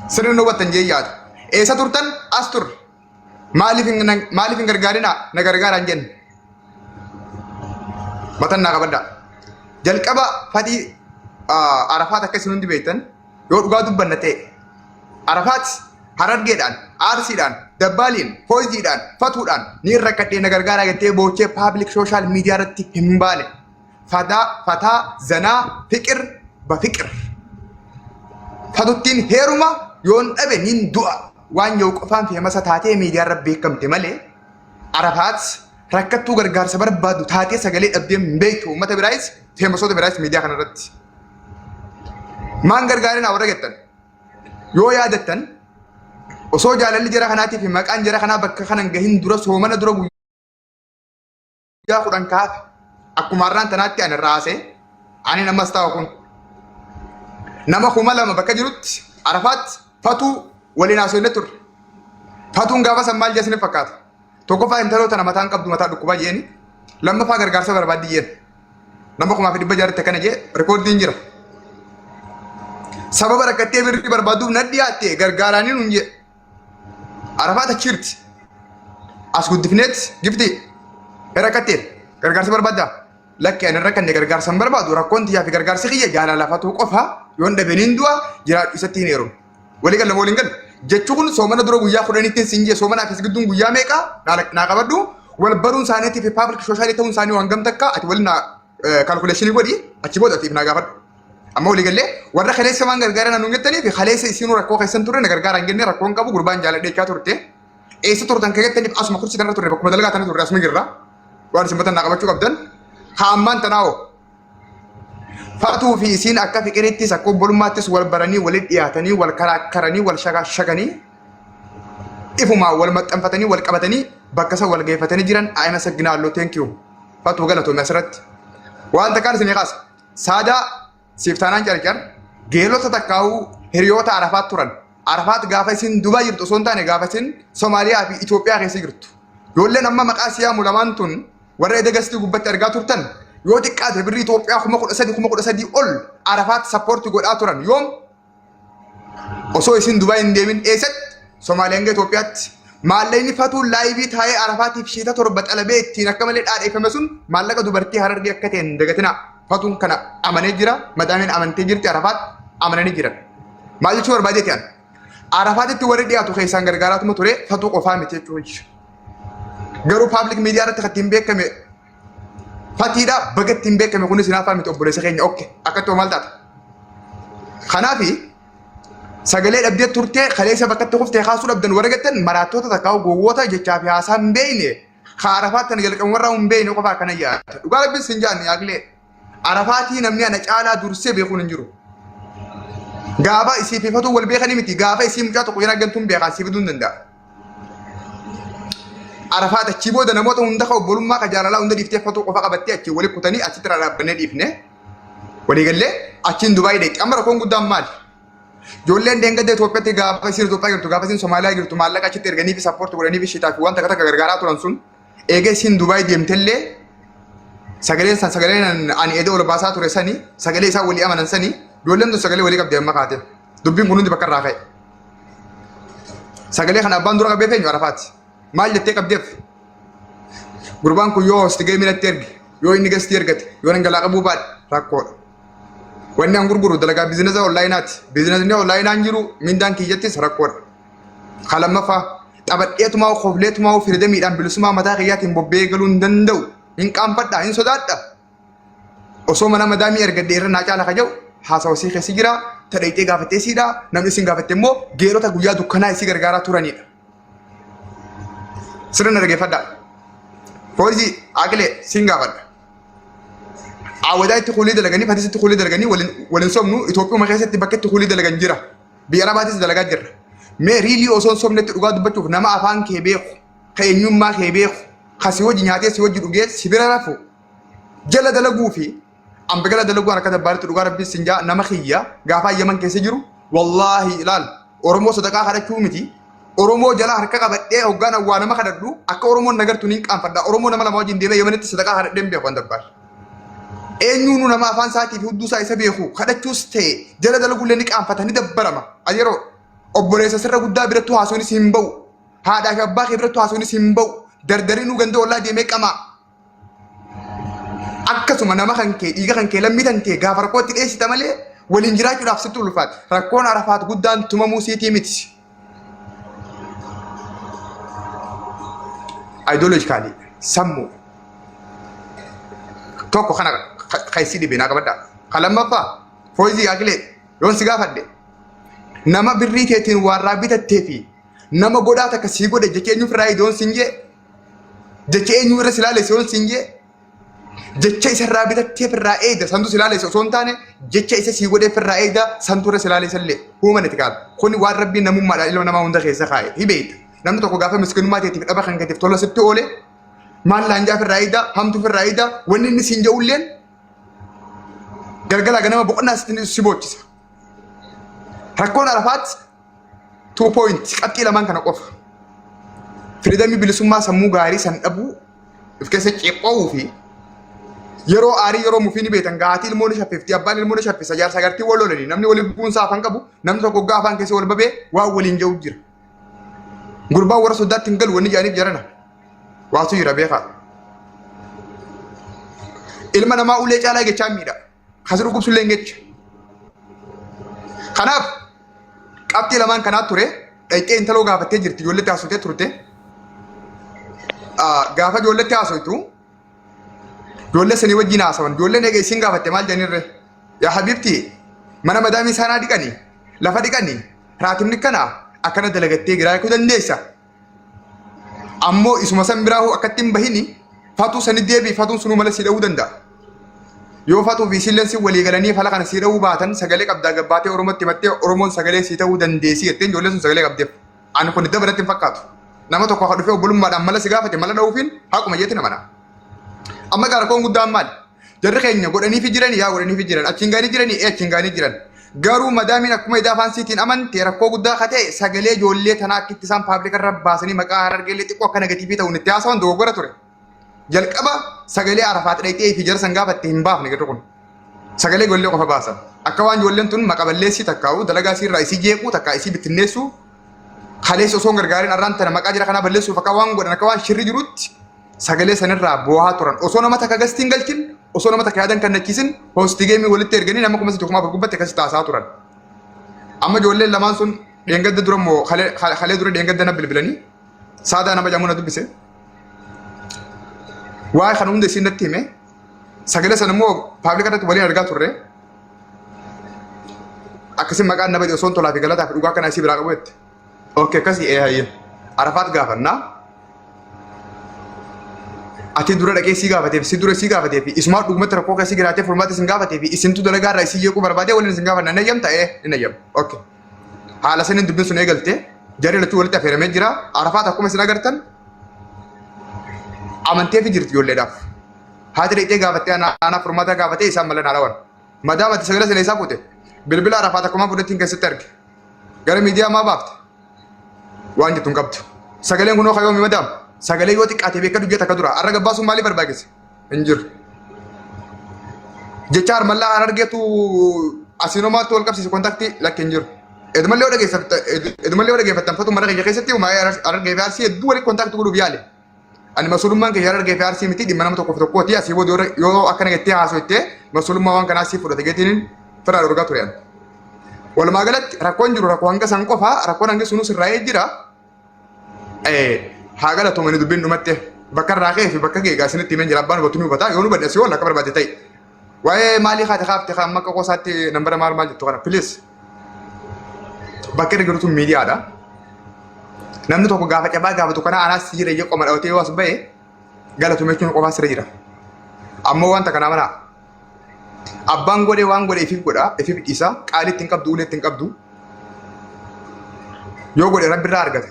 Sirni nu hubattan jee yaada. Eessa turtan? As turre. Maaliif hin gargaarinaa? Na gargaaraa hin jenne. Matan naa qabadhaa. Jalqaba fatii Arafaat akka isin hundi beektan yoo dhugaa dubbanna ta'e Arafaat Harargeedhaan, Arsiidhaan, Dabbaaliin, Fooziidhaan, Fatuudhaan ni rakkadhee na gargaaraa jettee boochee paablik sooshaal miidiyaa irratti hin baane. Fadaa, fataa, zanaa, fiqir, bafiqir. Fatuttiin heeruma yoon dhabe nin du'a waan yoo qofaan feemasa taatee miidiyaa irra beekamte malee Arafaat rakkattuu gargaarsa barbaadu taatee sagalee dhabdee hin beektu uummata biraayis feemasoota biraayis miidiyaa kanarratti. Maan gargaarina warra jettan yoo yaadattan osoo jaalalli jara kanaatii fi maqaan jara kanaa bakka kanan gahin dura soomana dura guyyaa 10 kaafe akkuma har'aan tanaatti ani raasee ani namas taa'u kun nama 2000 bakka jirutti Arafaatti fatuu waliin haasofne turre. Fatuun gaafa san maal jeesni fakkaata? Tokkoffaa intaloo tana mataan qabdu mataa dhukkubaa jeeni. Lammaffaa gargaarsa barbaaddi jeen. Nama 1600tti akkana jee rikoordiin jira. Sababa rakkattee birrii barbaaduuf na dhiyaatte gargaaraanii nuun jee. Arafaat achiirti. As guddifneet gifti. Rakkatteef gargaarsa barbaaddaa? Lakki ani rakkanne gargaarsa hin barbaadu rakkoon tiyyaa fi gargaarsi kiyya jaalala fatuu qofa yoon dhabe niin du'a jiraadhu isatti hin heerumu. Walii galla moo waliin galle? Jechi kun soomana dura guyyaa 10tti siin jee soomanaa fi gidduun guyyaa meeqa naa qabadhu wal baruun isaaniitii fi paablik soshaalii ta'uun isaanii waan gamtakka ati waliin naa kaalkuleeshinii godhi achi booda atiif naa gaafadhu. Amma walii gallee warra kaleessa waan gargaaran nuun jettanii fi kaleessa isinuu rakkoo keessan turre na gargaaran hin jenne rakkoon qabu gurbaan jaaladhee jechaa turte. Eessa turtan kan jettaniif asuma kursii kanarra turre bakkuma dalagaa tana turre asuma jirra. Waan isin matan naa qabachuu qabdan. Haa ammaan tanaa hoo. Fatuu fi isiin akka fiqirittis akka obbolummaattis wal baranii walitti dhiyaatanii wal karaakkaranii wal shagaashaganii ifumaa wal maxxanfatanii wal qabatanii bakka isa wal geeffatanii jiran ayima sagginaallo thank you. Fatuu galatoomi asirratti. Waan takkaan isinii kaasa. Saadaa siif taanaan carcar geelota takkaa'uu hiriyoota Arafaat turan. Arafaat gaafa isin Dubaay jirtu osoo hin taane gaafa isin Somaaliyaa fi Itoophiyaa keessa jirtu. Ijoolleen amma maqaa siyaamu lamaan tun warra edda gastii gubbatti argaa turtan yoo xiqqaate birrii Itoophiyaa 13,000 13,000 ol Arafaat sappoorti godhaa turan yoom osoo isin Dubaay hin deemin eessatti Somaaliyaa hanga Itoophiyaatti maallaqni fatuun laayivii taa'ee Arafaatiif shiita 7 xalabee ittiin akka malee dhaadheeffame sun maallaqa dubartii Harargee akka ta'e hin dagatinaa. Fatuun kana amanee jira madaamiin amantee jirti Arafaat amananii jiran. Maal jechuu barbaadeeti an? Arafaatitti warri dhiyaatu keessaan gargaaraatuma ture fatuu qofaa miti jechuudha. Garuu paablik miidiyaa irratti kan ittiin beekame fatiidha baga ittiin beekame kunis hinaaffaa miti obboleessa keenya okke akkatti hoo maal taata? Kanaafi sagalee dhabdee turtee kaleessa bakkatti kuftee kaasuu dhabdan warra jettan maraattoota takkaa gowwoota jechaa fi haasaa hin beekne ka Arafaat tana jalqabumarraa hin beekne qofa akkana yaada. Dhugaa rabbiin sin jaanne yaaqlee. Arafaatii namni ana caalaa dursee beekuun hin jiru. Gaafa isii fi fatuu wal beekanii miti gaafa isii mucaa tokko yeroo gantuun beekaa si fiduu hin danda'a. Arafaat achii booda namoota hunda ka obbolummaa ka jaalalaa hunda dhiiftee fatuu qofa qabattee achii wali kutanii achitti irraa dhaabbannee dhiifne. Walii gallee achiin Dubaayii deeqxe. Amma rakkoon guddaan maali? Ijoolleen deengadda Itoophiyaatti gaafa isiin Itoophiyaa jirtu gaafa isiin Somaaliyaa jirtu maallaqa achitti erganii fi sappoorti godhanii fi shitaa fi waan takka takka gargaaraa turan sun eega isiin Dubaay deemtellee sagaleen san sagaleen ani eda ol baasaa ture sani sagalee isaan walii amanan sani ijoolleen tun sagalee walii qabdi amma kaate dubbiin kun hundi bakka irraa ka'e. Sagalee kana abbaan dura qabeef eenyu Arafaati. Maal jettee qabdeef? Gurbaan kun yoo hosti gahee minatti erge yoo inni gastii ergate yoo dhangala'aa qabuu baadhe rakkoodha. Wanni an gurguru dalagaa biizinasa onlaayinaati. Biizinasni onlaayinaan jiru mindaan kiyyattis rakkoodha. Ka lammaffaa taphadheetumaa kofleetumaa firidamiidhaan bilisummaa mataa kiyyaatiin bobba'ee galuu hin danda'u. Hin qaanfadha, hin sodaadha. Osoo mana madaamii ergadhe irra naa caala ka jedhu haasawa isii keessa jira. Ta dhayxee gaafattee isiidha. Namni isin gaafatte immoo geerota guyyaa dukkanaa isii gargaaraa turanidha. Sirna na dhaggeeffadhaa. Foozi Aqilee siin gaafadha. Awwadaa itti kuulii dalaganii Fatiis itti kuulii dalaganii waliin sobnu Itoophiyuma keessatti bakka itti kuulii dalagan jira. Biyya Arabaatis dalagaa jirra. Mee riilii osoo hin sobnetti dhugaa dubbachuuf nama afaan kee beeku, ka eenyummaa kee beeku, ka si wajji nyaatee si wajji dhugee si bira rafu jala dalaguu fi amba jala dalaguu akka dabbaaritti dhugaa rabbii sin jaa nama kiyya gaafaa Yaman keessa jiru wallaahi ilaal Oromoo sadaqaa kadhachuu miti Oromoo jala harka qabadhee hoggaan awwaa nama kadhadhu akka Oromoon nagartu niin qaanfadha. Oromoo nama lama wajjin deemee Yamanitti sadaqaa kadhadhee hin beeku an dabbaar. Eenyuunuu nama afaan isaatii fi hudduu isaa isa beeku kadhachuus ta'e jala dalaguullee ni qaanfata ni dabbarama. Yeroo Obboleessa sirra guddaa birattuu haasawnis hin ba'u. Haadhaa fi abbaa kee birattuu haasawnis hin ba'u. Dardarinuu ganda ollaa deemee qamaa. Akkasuma nama kan kee dhiiga kan kee lammii kan kee gaafa rakkootti dheessita malee waliin jiraachuudhaaf sitti ulfaata. Rakkoon Arafaat guddaan tumamuu siitii miti. Ideologically sammuu tokko kana kan isii dhibe naa qabadhaa. Kan lammaffaa fooyizii akilee yoon si gaafadhe nama birrii teetiin waarraa bitattee fi nama godhaa takka sii godhe jecha eenyuuf irraa idoon siin jee jecha eenyu irra si laale yoon siin jee jecha isa irraa bitatteef irraa eegda santu si laale osoo hin taane jecha isa sii godheef irraa eegda santu irra si laale isallee human itti kaa'u kun waan rabbiin namummaadhaan ilma namaa hunda keessa kaa'e hi beekta namni tokko gaafa miskinummaa teetiif dhaba kan keetiif tola sitti oole maal laanjaaf irraa eegda hamtuuf irraa eegda wanni inni siin jedhulleen galgala ganama boqonnaa sitti si boochisa. Rakkoon Arafaat 2 point qabxii lamaan kana qofa. Freedomii bilisummaa sammuu gaarii san dhabuu of keessa ceephaa'uu fi yeroo aarii yeroo mufii ni beektan gaatii ilmoo ni shaffifti abbaan ilmoo ni shaffisa jaarsa gartii wal lolanii namni waliif bu'uunsaa afaan qabu namni tokko gaafa afaan keessa wal babee waan waliin ja'u jira. Gurbaan warra soddaatti hin galu wanni jedhaniif jarana. Waatu jira beekaa. Ilma namaa ulee caalaa jechaa miidha. Kasi dhukkubsullee hin jecha. Kanaaf qabxii lamaan kanaa ture dhaqxee intaloo gaafattee jirti ijoolletti haasofte turte. Gaafa ijoolletti haasoftu ijoollee sanii wajjin haasawan ijoolleen eega isiin gaafatte maal jedhanirre yaa habiibti mana madaamii isaanaa dhiqanii lafa dhiqanii raatimni kana akkana dalagattee giraa eeguu dandeessa. Ammoo isuma san biraa hoo akkatti hin bahini fatuu sani deebii fatuun sunuu mala si dha'uu danda'a. Yoo fatuu fi isilleen si walii galanii fala kana si dha'uu baatan sagalee qabdaa gabbaatee Oromootti himattee Oromoon sagalee si ta'uu dandeessii jetteen ijoolleen sun sagalee qabdeef. Ani kun dabra natti hin fakkaatu. Nama tokko akka dhufee obbolummaadhaan mala si gaafate mala dha'uufiin haquma jeetti namana. Amma gaa rakkoon guddaan maali? Jarri keenya godhaniifi jirani yaa godhaniifi jiran achiin gaanii jiranii ee achiin gaanii jiran. Garuu madaamiin akkuma idaa afaan siitiin amante rakkoo guddaa ka ta'e sagalee ijoollee tanaa akka itti isaan publica irra baasanii maqaa harargeellee xiqqoo akka negative ta'uun itti haasawan dogoggora ture. Jalqaba sagalee Arafaat dhayxee fi jara san gaafatte hin baafne garri kun. Sagalee ijoollee qofa baasan. Akka waan ijoolleen tun maqa balleessii takkaa'u dalagaa isiirraa isii jeequu takkaa isii bittinneessuu kaleessa osoo hin gargaarin arraan tana maqaa jara kanaa balleessuuf akka waan godhan akka waan shirri jirutti sagalee sanirraa boohaa turan. Osoo nama takka gastiin galchin, osoo nama takka yaadan kannachiisin, host gameii walitti erganii nama 3,400 gubbatti akkasi taasaa turan. Amma ijoolleen lamaan sun dheengadda dura immoo kalee dura dheengadda na bilbilanii saadaa nama jedhamu na dubbise. Waa'ee kana hunda isiin natti hime. Sagalee sana immoo publica irratti waliin argaa turre. Akkasii maqaan nama osoo tolaa fi galataa fi dhugaa kana isii biraa qabu jette. Okay akkasii ee hayyee. Arafaat gaafannaa. Ati dura dhaqee sii gaafatee fi si dura sii gaafatee fi isumaa dhugumatti rakkoo keessa jiraatee furmaata isin gaafatee fi isintu dalagaa irraa isii jeequu barbaadee waliin isin gaafanna hin eeyyamta ee hin eeyyamu. Okay. Haala saniin dubbiin sun eegalte jarri lachuu walitti affeeramee jira. Arafaat akkuma isin agartan amantee fi jirti ijoolleedhaaf. Haati dhaqxee gaafattee aanaa furmaata gaafatee isaan mala naa dhawan. Madaam ati sagalee sana isaa fuute bilbila Arafaat akkuma fudhattiin keessatti arge. Gara miidiyaa maa baafte? Waan jettu hin qabdu. Sagaleen kunoo kayoomi madaam. Sagalee yoo xiqqaate beekadhu ji'a takka dura. Arra gabbaasuun maalii barbaachise? Hin jiru. Jecha harmallaa harargeetu asiinomaatti wal qabsiise contactii lakki hin jiru. Edumallee yoo dhageeffattan fatu mana keenya keessatti waa'ee harargee fi arsii hedduu waliin contactii godhuuf yaale. Ani masuulummaan kiyya harargee fi arsii miti dhimma nama tokkoof tokkooti asii booda yoo akkana jettee haasofte masuulummaa waan kanaa sii fudhate geetiin firaa dhorgaa ture ani. Walumaa galatti rakkoon jiru rakkoo hanga san qofa rakkoon hangi sunuu sirraa'ee jira. Haa galatoomani dubbiin dhumatte bakka irraa ka'ee fi bakka geegaa isinitti himeen jira abbaan hubatu ni hubata yoo nu badhe asii ol akka barbaade ta'e. Waa'ee maalii haati kaafte kan amma akka qoosaatti nambara maal maal jettu kana please. Bakka irra jirutu miidiyaadha. Namni tokko gaafa cabaa gaafatu kana anaas si jira ijee qoma dhawatee yoo as ba'e galatoome jechuun qofaa sirra jira. Ammoo wanta kana amanaa. Abbaan godhee waan godhe ifiif godha, ifiif dhiisa, qaalii ittiin qabdu, ulee ittiin qabdu. Yoo godhe rabbi irraa argata.